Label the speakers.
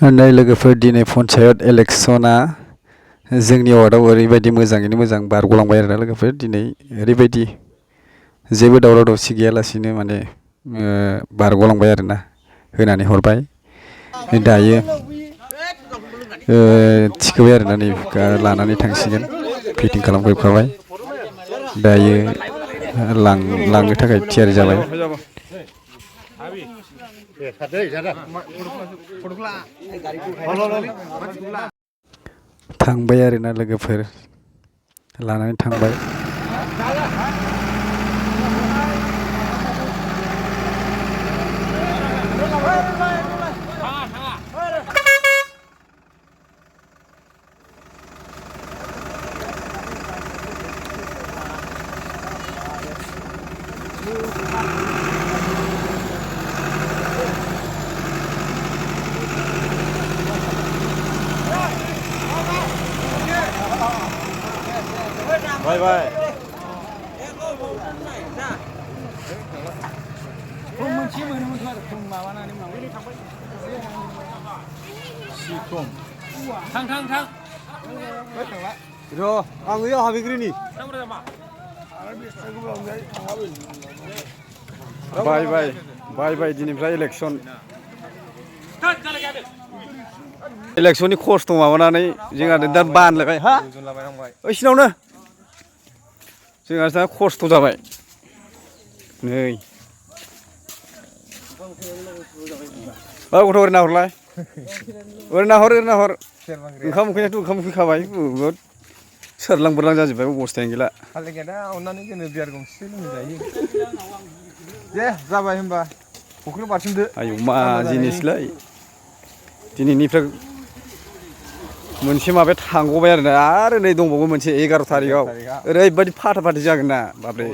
Speaker 1: नै लोगोफोर दिनै पन्चायत इलेक्सना जोंनि वार्डआव ओरैबायदि मोजाङैनो मोजां बारग'लांबाय आरोना लोगोफोर दिनै ओरैबायदि जेबो दावराव दावसि गैयालासिनो माने बारग'लांबाय आरोना होनानै हरबाय दायो थिखोबाय आरोना नै लानानै थांसिगोन फिटिं खालामजोबखाबाय दायो लांनो थाखाय थियारि जाबाय थांबाय आरोना लोगोफोर लानानै थांबाय
Speaker 2: Bye bye.
Speaker 1: Bye bye. Bye bye दिनैनिफ्राय इलेक्सन इलेक्सननि खस्थ' माबानानै जोंहा दा बानलायबाय हा ओइसिनावनो जोंहा दा खस्थ' जाबाय नै गथ' ओरैनो हरलाय ओरैनो हर ओंखाम उखैनायाथ' ओंखाम उखैखाबाय सोरलां बोरलां जाजोब्बाय अबस्थायानो गैला
Speaker 2: अननानै जोंनो बियार गंसे लोंजायो दे जाबाय होनबा फख्रियाव बारसोमदो
Speaker 1: आयौ मा जिनिसलै दिनैनिफ्राय मोनसे माबाया थांग'बाय आरो नै दंबावो मोनसे 11 थारिखआव ओरैबायदि फाटा फाटि जागोन ना बाब्रे